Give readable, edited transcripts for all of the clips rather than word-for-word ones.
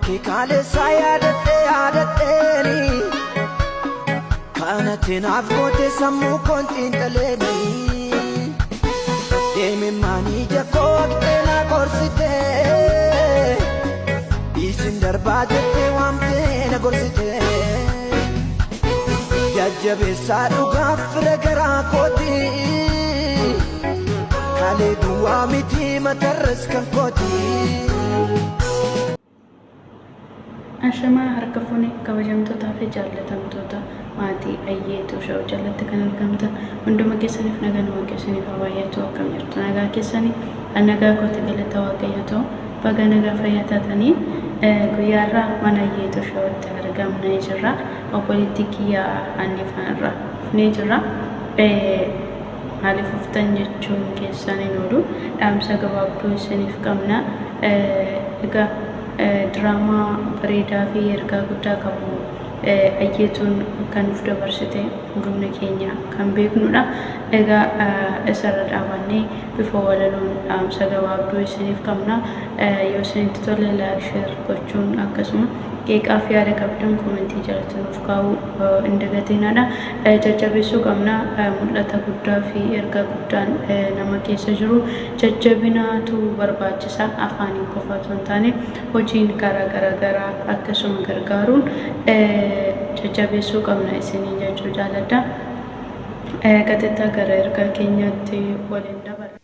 Kee kaaleessaa yaadadhee yaadadheeni Kanatti naaf goote sammuu koon xiinxaleeni Deemimmaan ija koo haqxee na qorsite Isin darbaa jettee waamtee na gorsite Jajjabeessaa dhugaaf fira garaa kooti Kalee duwwaa miti matarras kan kooti. Ashamaa harka fuune kabajamtootaa fi jaallatamtoota maatii Ayyeetuu Show jalatti kan argamtan hunduma keessaniif nagaan Waaqayyo isiniif haa baay'atu. Akkam jirtu? Nagaa keessanii? An nagaa kooti, galata Waaqayyo ta'u. Baga nagaa fayyaa taatanii guyyaa irraa mana Ayyeetuu Showtti argamnee jirra. Obboleettii kiyya Haannii faanarra dhufnee jirra. Maaliif dhuftan jechuun keessan hin oolu. Dhaamsa gabaabduu isiniif qabna. Egaa diraamaa bareedaa fi ergaa guddaa qabu Ayyeetuun akka nuuf dabarsite hundumni keenya kan beeknudha. Egaa isarra dhaabannee bifa walaloon dhaamsa gabaabduu isiniif qabna. Yoo isinitti tole like, share gochuun akkasuma qeeqaaf yaada qabdan komentii jalatti nuuf kaa'uu hin dagatinaadha. Jajjabeessuu qabna. Mul'ata guddaa fi ergaa guddaan nama keessa jiru jajjabinaatu barbaachisa. Afaaniin qofa otoo hin taane hojiin karaa garaagaraa akkasuma gargaaruun jajjabeessuu qabna isiniin jechuu jaaladha. Qaxxixaa gara ergaa keenyaatti waliin dabarra.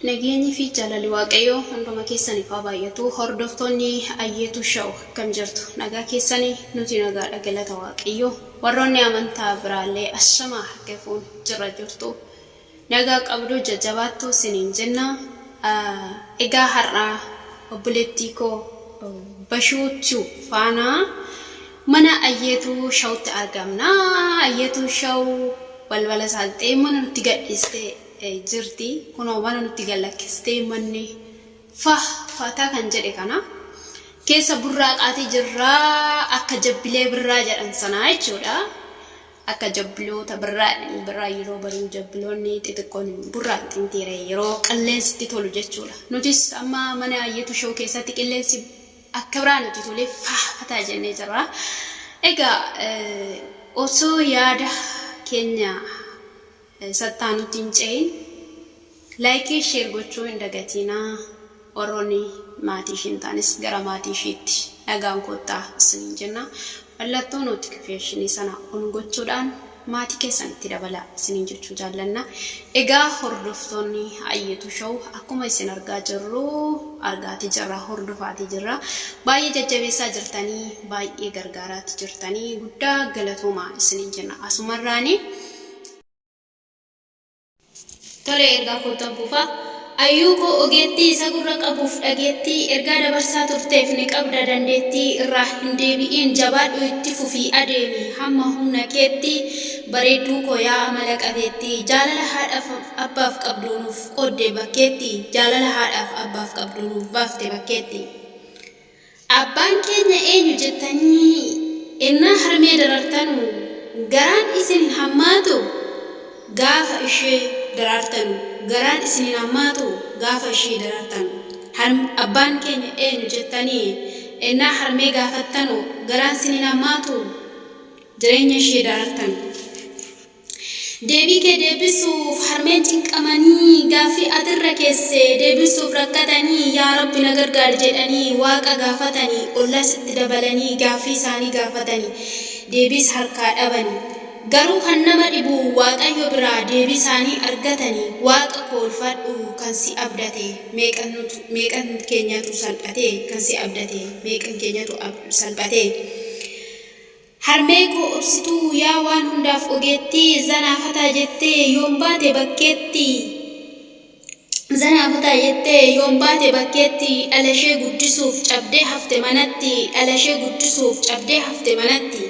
Nageenyi fi jaalalli Waaqayyoo hunduma keessaniif haa baay'atu. Hordoftoonni Ayyeetuu Show akkam jirtu? Nagaa keessanii? Nuti nagaadha, galata Waaqayyoo. Warroonni amantaa biraallee ashamaa, harka fuune, jirra jirtu. Nagaa qabdu, jajjabaattu isiniin jenna. Egaa har'a obboleettii koo Bashuu Tube faana mana Ayyeetuu Showtti argamna. Ayyeetuu Show balbala saaqxee mana nutti gadhiistee jirti. Kunoo mana nutti gad lakkistee manni fa fataa kan jedhe kana keessa burraaqaatii jirra, akka jabbilee birraa jedhan sanaa jechuudha. Akka jabbiloota birraa, birraa yeroo bari'u jabbiloonni xixiqqoon burraaqxi mitiire yeroo qilleensi itti tolu jechuudha. Nutis amma mana Ayyeetuu Show keessatti qilleensi akka biraa nutti tolee faa fataa jennee jirra. Egaa osoo yaada keenya sattaanutti hin ce'in like, share gochuu hin dagatiinaa. Warroonni maatii ishii hin taanes gara maatii ishiitti nagaan koottaa isiniin jenna. Mallattoo notification sana on gochuudhaan maatii keessan itti dabalaa isiniin jechuu jaallanna. Egaa hordoftoonni Ayyeetuu Show akkuma isin argaa jirru, argaati jirra, hordofaati jirra. Baay'ee jajjabeessaa jirtanii, baay'ee gargaaraati jirtanii, guddaa galatoomaa isiniin jenna asumarraani. Tole, ergaa koottan fufa. Ayyuu koo ogeettii isa gurra qabuuf dhageettii ergaa dabarsaa turteef ni qabda dandeettii irraa hin deebi'iin jabaadhu itti fufii adeemi hamma humna keetti bareedduu koo yaa amala qabeettii jaalala haadhaaf abbaaf qabdu nuuf qoodde bakkeetti jaalala haadhaaf abbaaf qabdu nuuf baafte bakkeetti. Abbaan keenya eenyu jettanii ennaa harmee darartanu garaan isin hin hammaatu? Gaafa ishee daraartanu garaan isin hin hammaatu? Gaafa ishee darartanu harm abbaan keenya eenyu jettanii ennaa harmee gaafattanu garaan sin hin hammaatu? Jireenya ishee darartanu. Deebii kee deebisuuf harmeen cinqamanii, gaaffii ati irra keesse deebisuuf rakkatanii, yaa Rabbi na gargaari jedhanii Waaqa gaafatanii, ollaas itti dabalanii gaaffii isaanii gaafatanii, deebiis harkaa dhabani. Garuu kan nama dhibu Waaqayyo biraa deebii isaanii argatanii, Waaqa koo ulfaadhu kan si abdate meeqan keenyatu salphate, kan si abdate meeqan keenyatu salphate. Harmee koo obsituu yaa waan hundaaf ogeettii zanaa fataa jettee yoom baate bakkeetti Zanaa fataa jettee yoom baate bakkeetti dhalashee guddisuuf cabdee hafte manatti dhalashee guddisuuf cabdee hafte manatti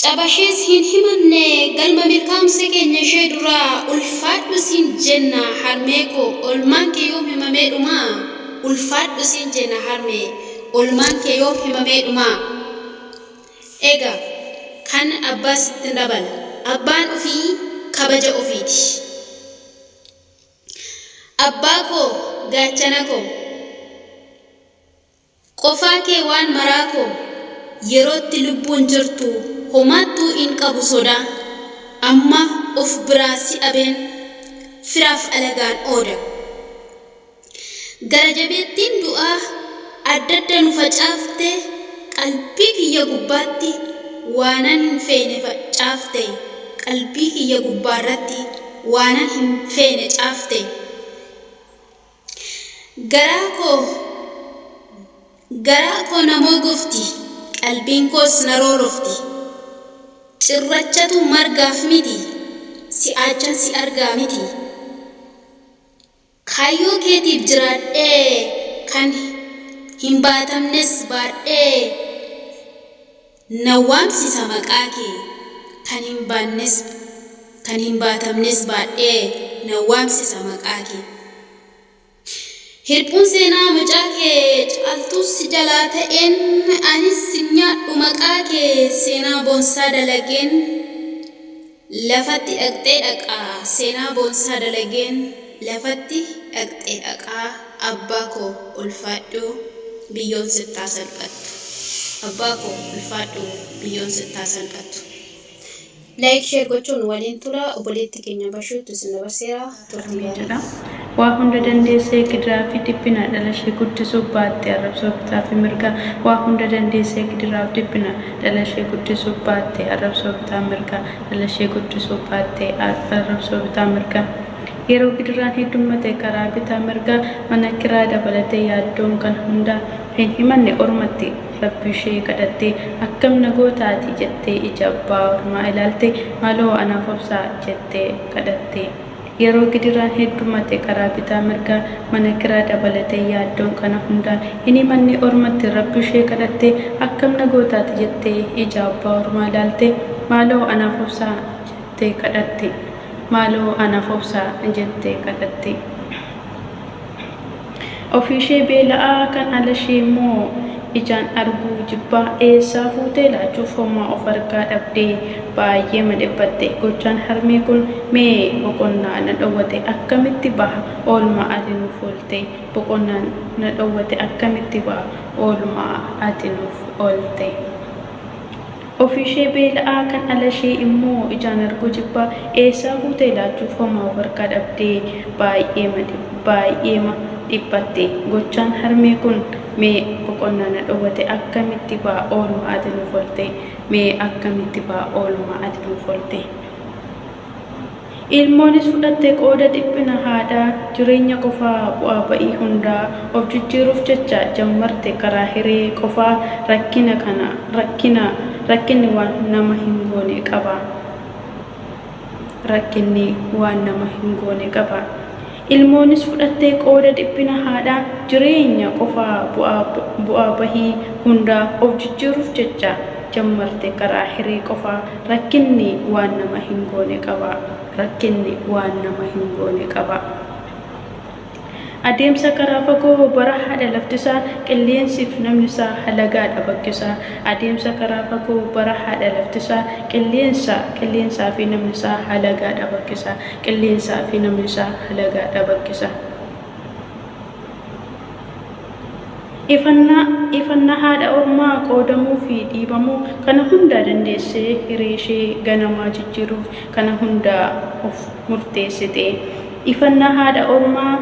Cabashees hin himanne galma milkaa'umsa keenya ishee duraa ulfaadhu siin jenna harmee koo olmaan kee yoom himamee dhumaa Ulfaadhu siin jenna harmee olmaan kee yoom himamee dhumaa. Egaa kan abbaa sittin dabala. Abbaan ofii kabaja ofiiti. Abbaa koo gaachana koo qofaa kee waan maraa koo yerootti lubbuun jirtu homaattuu in qabu sodaa amma of biraa si dhabeen firaaf alagaan ooda. Gara jabeettiin du'aa adda adda nu facaafte qalbii kiyya gubbaatti waanan hin feene facaafte qalbii kiyya gubbaarratti waanan hin feene caafte. Garaa koo garaa koo na mogofti qalbiin koos na roorofti. Cirrachatu margaaf miti si'aachan si argaa miti. Kaayyoo keetiif jiraadhee kan hin baatamnes baadhee na waamsisa maqaa kee kan hin baannes kan hin baatamnes baadhee na waamsisa maqaa kee. Hirphuun seenaa mucaa kee caaltuus si jalaa ta'een anis sin nyaadhu maqaa kee seenaa boonsaa dalageen lafatti dhaqxee dhaqaa seenaa boonsaa dalageen lafatti dhaqxee dhaqaa abbaa koo ulfaadhu biyyoon sittaa salphattu abbaa koo ulfaadhu biyyoon sittaa salphattu. Like share gochuun waliin tura obboleetti keenya Bashuutu isin dabarseera turtii gaarii. Jedha. Waa hunda dandeessee gidiraa fi dhiphina dhala ishee guddisuuf baatte arrabsoo bitaa fi mirgaa. Waa hunda dandeessee gidiraa fi dhiphina dhala ishee guddisuuf baatte arrabsoo bitaa mirgaa. Dhala ishee guddisuuf baatte arrabsoo bitaa mirgaa. Yeroo gidiraan heddummate karaa bitaa mirgaa mana kiraa dabalatee yaaddoon kan hunda hin himanne ormatti rabbi ishee kadhattee akkam na gootaati jettee ija abbaa ormaa ilaalte maaloo anaaf obsaa jettee kadhatte. Yeroo gidiraan heddummate karaa bitaa mirgaa mana kiraa dabalatee yaaddoon kana hundaan hin himanne ormatti rabbi ishee kadhattee akkam na gootaati jettee ija abbaa ormaa ilaalte maaloo anaaf obsaa jettee kadhatte. Maaloo anaaf obsaa jettee kadhatte. Ofiishee beela'aa kan ala ishee immoo ijaan arguu jibbaa eessaa fuutee laachuuf homaa of harkaa dhabdee baay'ee dhiphatte. Gochaan harmee kun mee boqonnaa na dhowwate akkamitti baha oolmaa ati nuuf oolte. Boqonnaa na dhowwate akkamitti baha oolmaa ati nuuf oolte. Ofiishee beela'aa kan ala ishee immoo ijaan arguu jibbaa eessaa fuutee laachuuf homaa of harkaa dhabdee baay'eema dhiphatte. Gochaan harmee kun mee boqonnaa na dhowwate akkamitti baha oolmaa ati nuuf oolte. Mee akkamitti baha oolmaa ati nuuf oolte. Ilmoonis fudhatte qooda dhiphina haadhaa jireenya qofaa bu'aa ba'ii hundaa of jijjiiruuf jecha jammarte karaa hiree qofaa rakkina kana rakkina rakkinni waan nama hin goone qaba. Rakkinni waan nama hin goone qaba. Ilmoonis fudhattee qooda dhiphina haadhaa jireenya qofaa bu'aa bahii hundaa of jijjiiruuf jecha jammarte karaa hiree qofaa rakkinni waan nama hin goone qaba. Rakkinni waan nama hin goone qaba. Adeemsa karaa fagoo bara haadha laftisaa qilleensiif namni isaa halagaadha bakkisaa. Adeemsa karaa fagoo bara haadha laftisaa qilleensa qilleensaa fi namni isaa halagaadha bakkisaa. Qilleensaa fi namni isaa halagaadha bakkisaa. Ifannaa haadha ormaa qoodamuu fi dhiibamuu kana hunda dandeessee hiree ishee ganamaa jijjiiruuf kana hunda of murteessite. Ifannaa haadha ormaa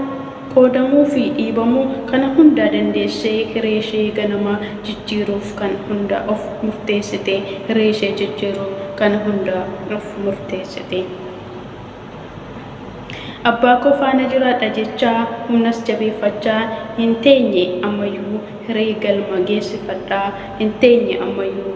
qoodamuu fi dhiibamuu kana hunda dandeessee hiree ishee ganamaa jijjiiruuf kan hunda of murteessite. Hiree ishee jijjiiruuf kana hunda of murteessite. Abbaa koo faana jiraadha jechaa humnas jabeeffachaa hin teenye ammayyuu hiree galma geessifadhaa hin teenye ammayyuu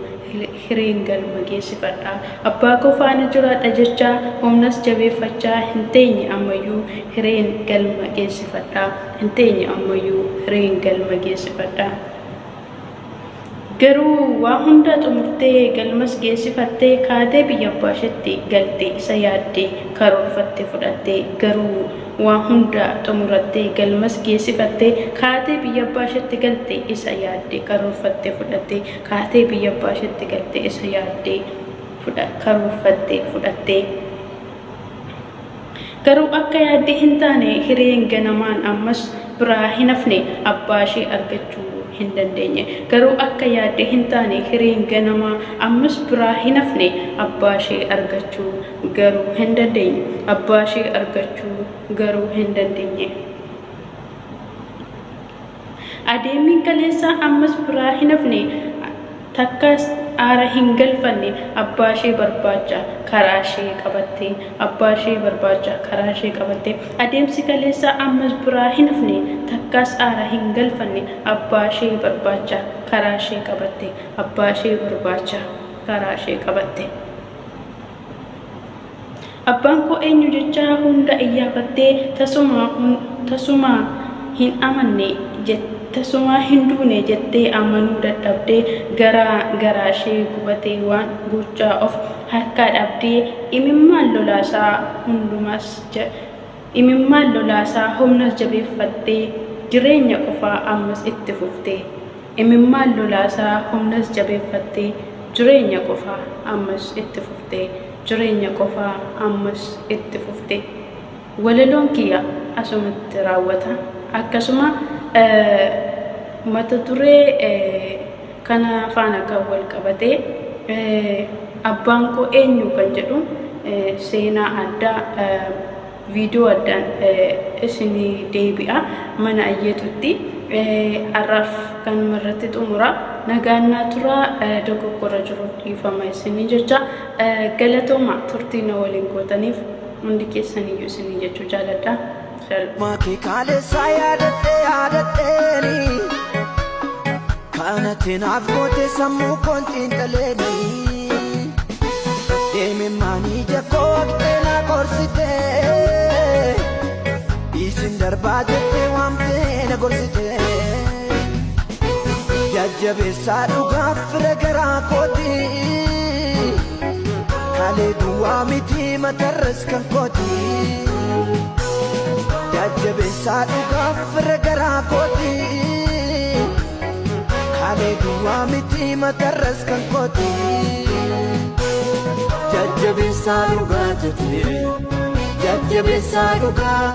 hireen galma geessifadhaa. Abbaa koo faana jiraadha jechaa humnas jabeeffachaa hin teenye ammayyuu hireen galma geessifadhaa hin teenye ammayyuu hireen galma geessifadhaa. Garuu waa hunda xumurtee galmas geessifattee kaatee biyya abbaa isheetti galte isa yaaddee karoorfattee fudhattee garuu waa hunda xumurattee galmas geessifattee kaatee biyya abbaa isheetti galte isa yaaddee karoorfattee fudhattee kaatee biyya abbaa isheetti galte isa yaaddee karoorfattee fudhattee. Garuu akka yaadde hin taane hireen ganamaan ammas biraa hin hafne abbaa ishee argachuu hin dandeenye. Garuu akka yaadde hin taane hireen ganamaa ammas biraa hin hafne abbaa ishee argachuu garuu hin dandeenye. Abbaa ishee argachuu garuu hin dandeenye. Adeemmiin kaleessaa ammas biraa hin hafne takkaas aara hin galfanne abbaa ishee barbaacha karaa ishee qabatte abbaa ishee barbaacha karaa ishee qabatte adeemsi kaleessaa ammas biraa hin hafne takkaas aara hin galfanne abbaa ishee barbaacha karaa ishee qabatte abbaa ishee barbaacha karaa ishee qabatte. Abbaan koo eenyu jechaa hunda iyyaafattee tasumaa hin amanne tasumaa hin duune jettee amanuu dadhabdee garaa garaashee gubatee waan gochaa of harkaa dhabdee imimmaan lolaasaa hundumas imimmaan lolaasaa humnas jabeeffattee jireenya qofaa ammas itti fuftee imimmaan lolaasaa humnas jabeeffattee jireenya qofaa ammas itti fuftee jireenya qofaa ammas itti fufte. Walaloon kiyya asumatti raawwata. Akkasuma mata duree kana faana kan wal qabatee abbaan koo eenyu kan jedhu seenaa addaa viidiyoo addaan isinii deebi'a mana ayyeetutti har'aaf kanuma irratti xumura nagaan naa turaa dogoggora jiru dhiifama isinii jecha galatooma turtii na waliin gootaniif hundi keessaniyyuu isinii jechuu jaaladha. Maakii kaaleessaa yaadadhee yaadadheeni kanatti naaf goote sammuu koon xiinxaleeni deemimmaanii jakkoo waqtee naa qorsite isin darbaa jettee waamtee na gorsite jajjabeessaa dhugaaf fira garaa kooti kalee duwwaa miti matarras kan kooti. Jajjabeessaa dhugaaf fira garaa kooti kalee duwwaa miti matarras kan kooti. Jajjabeessaa dhugaa jette jajjabeessaa dhugaa.